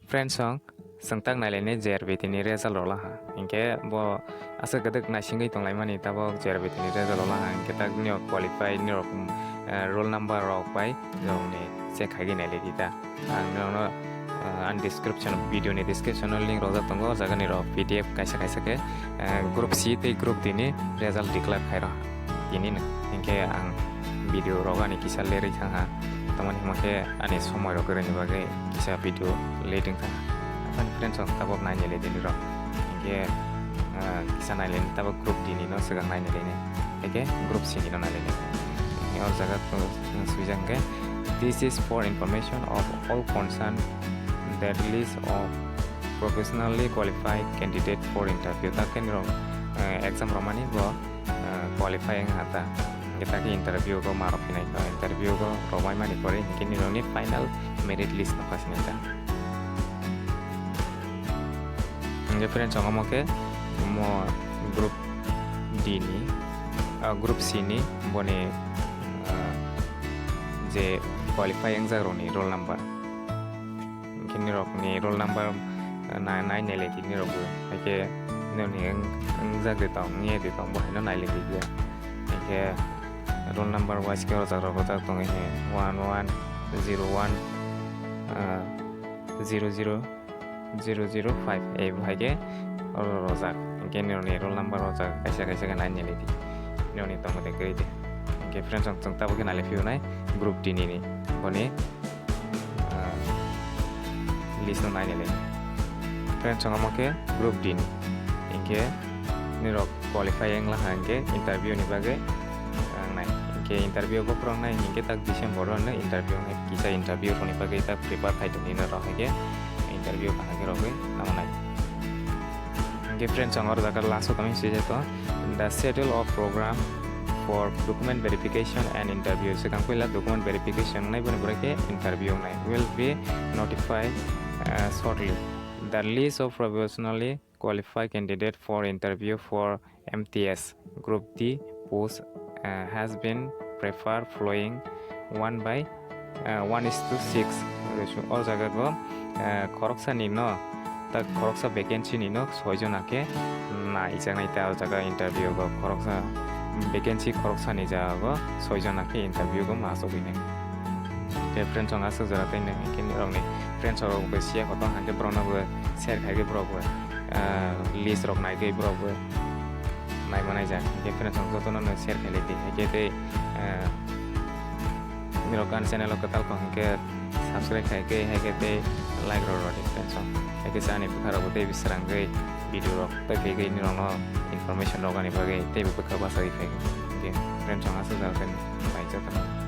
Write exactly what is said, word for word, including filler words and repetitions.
Friends song, chwng tak nailainai J R B T ni result rok laha. Hinkhe bo aswk kwdwk naisingwi tonglaimani tabok J R B T ni result rok laha. Hinkhe tak niyok qualify niyok, eh, roll number rok bai niyokni check khaigwi nailai di ta. Ang nokno, eh, ani description, video ni description o link rojak tongo, o jaga ni rok P D F kaisa kaisa khe, eh, group C tei group D ni result declare khairok tini no. Hinkhe ang video rok ani kisa lerwi thangha, tamoni hima khe ani somoi rok kwrwini bagwi kisa video late wng thangha. Aphani friends rok tabok nainai le dini rok, hinkhe, eh, kisa nailai tabok group D ni no swkang nainai le ni, hinkhe group C ni no nailai le. O jaga to swijak hinkhe, "This is for information of all concerned that list of professionally qualified candidate for interview." Tak khe nirok, eh, exam romani bo, eh, qualify wng ha ta. Hinkhe tak khe interview go ma rok phinai kha, interview go romai mani pore hinkhe nirokni final merit list no kha sinai ta. Hinkhe friends, ang omo khe mo group D ni, ah, group C ni boni, ah, je qualify wngjak rokni roll number. Hinkhe nirokni roll number, ah, na-, nainai lai di nirokbo. Haikhe nirokni wng-, wngjak de tong, wngya de tong, bo haino nailai di. Hinkhe roll number wise khe rojak rok rojak tongwi he one one zero one, ah, zero zero zero zero five, ei bo hai khe oro rojak. Hinkhe nirokni roll number rojak, kaisa kaisa khe nainai lai di. Nirokni tongmani kwrwi de. Hinkhe friends, chwng tabuk khe nailai phiyunai group D ni ni. Boni, ah, list no nainai lai. Friends, chwng omo khe group D ni. Hinkhe nirok qualify wng laha hinkhe interview ni bagwi, ah, wngnai. Hinkhe interview bo phwrwngnai hinkhe tak December o no interview wngnai. Kisa interview rokni bagwi tak prepare khai tongwi no rok hai khe interview kaham khe rogwi nang nai. Hinkhe friends, ang oro jaga last o tongwi swijak tongo, "The schedule of program for document verification and interview." Swkang puila document verification wngnai, boni pore khe interview wngnai, "will be notified, uh, shortly. The list of professionally qualified candidate for interview for M T S Group D post, uh, has been prepared following one by, uh, one is to six ratio." O jaga go, uh, khoroksa ni no, tak khoroksa vacancy ni no soi jona khe naijaknai ta. O jaga interview go khoroksa vacancy khoroksa ni jaga go soi jona khe interview go ma asugwi nai. Tei friends rok aswk jora tei nini khe nirokni friends rok bo siya kotor hwnkhe borokno bo share khai khe borok bo, ah, list rok nai khe borok bo nai manai jak. Hinkhe friends rok jotono no share khai lai di. Hinkhe tei, ah, nirok ani channel o kwtal kok hinkhe subscribe khai khe, hai khe tei like rok rw di friends rok. Hai khe ani bwkha rok bo tei bwswrangwi video rok tei phegwi nirokno information rok ani bagwi tei bo bwkha bachagwi phai. Hinkhe friends rok aswk jora tei nai jotono.